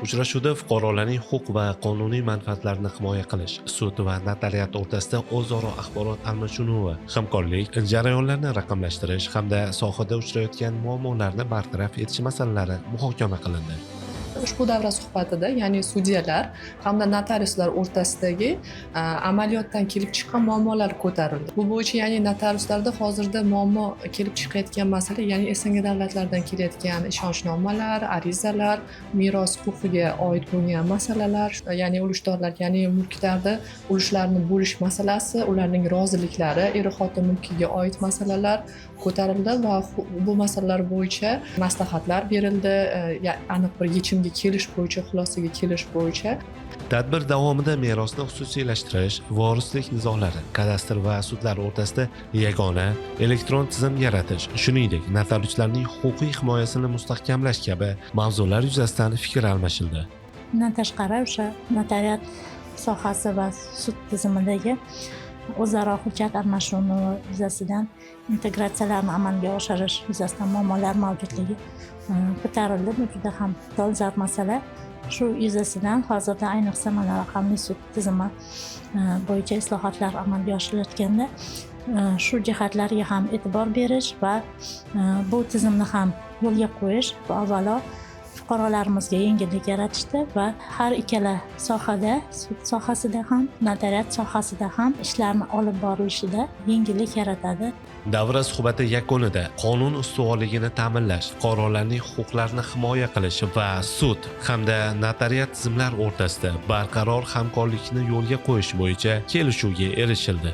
Uchrashuvda fuqarolarning huquq va qonuniy manfaatlarini himoya qilish, sud va notariat o'rtasida o'zaro axborot almashinuvi, hamkorlik jarayonlarini raqamlashtirish hamda sohada uchrayotgan muammolarni bartaraf etish masalalari muhokama qilindi. Ushbu davra suhbatida, ya'ni sudyalar hamda notariuslar o'rtasidagi amaliyotdan kelib chiqqan muammolar ko'tarildi. Bu bo'yicha, ya'ni notariuslarda hozirda muammo kelib chiqayotgan masala, ya'ni СНГ davlatlaridan kelayotgan ishonchnomalar, arizalar, meros huquqiga oid bo'lgan masalalar, ya'ni ulushdorlar, ya'ni mulklarda ulushlarni bo'lish masalasi, ularning roziliklari, er xotin mulkiga oid masalalar ko'tarildi va bu masalalar bo'yicha maslahatlar berildi, aniq bir yechimga kelish bo'yicha, xulosaga kelish bo'yicha. Tadbir davomida merosni xususiylashtirish, vorislik nizolari, kadastr va sudlar o'rtasida yagona elektron tizim yaratish, shuningdek, notariuslarning huquqiy himoyasini mustahkamlash kabi mavzular yuzasidan fikr almashildi. Bundan tashqari, o'sha notariat sohasi va sud tizimidagi o'zaro hujjat almashinuvi yuzasidan integratsiyalarni amalga oshirish yuzasidan muammolar mavjudligi ko'tarildi. Bu juda ham dolzarb masala. Shu yuzasidan hozirda, ayniqsa, mana raqamli sud tizimi bo'yicha islohotlar amalga oshirilayotganda shu jihatlarga ham e'tibor berish va bu tizimni ham yo'lga qo'yish, bu avvalo fuqarolarimizga yengillik yaratishdi va har ikkala sohada, sud sohasida ham, notariat sohasida ham ishlarni olib borilishida yengillik yaratadi. Davra suhbati yakunida qonun ustuvorligini ta'minlash, fuqarolarning huquqlarini himoya qilish va sud hamda notariat tizimlar o'rtasida barqaror hamkorlikni yo'lga qo'yish bo'yicha kelishuvga erishildi.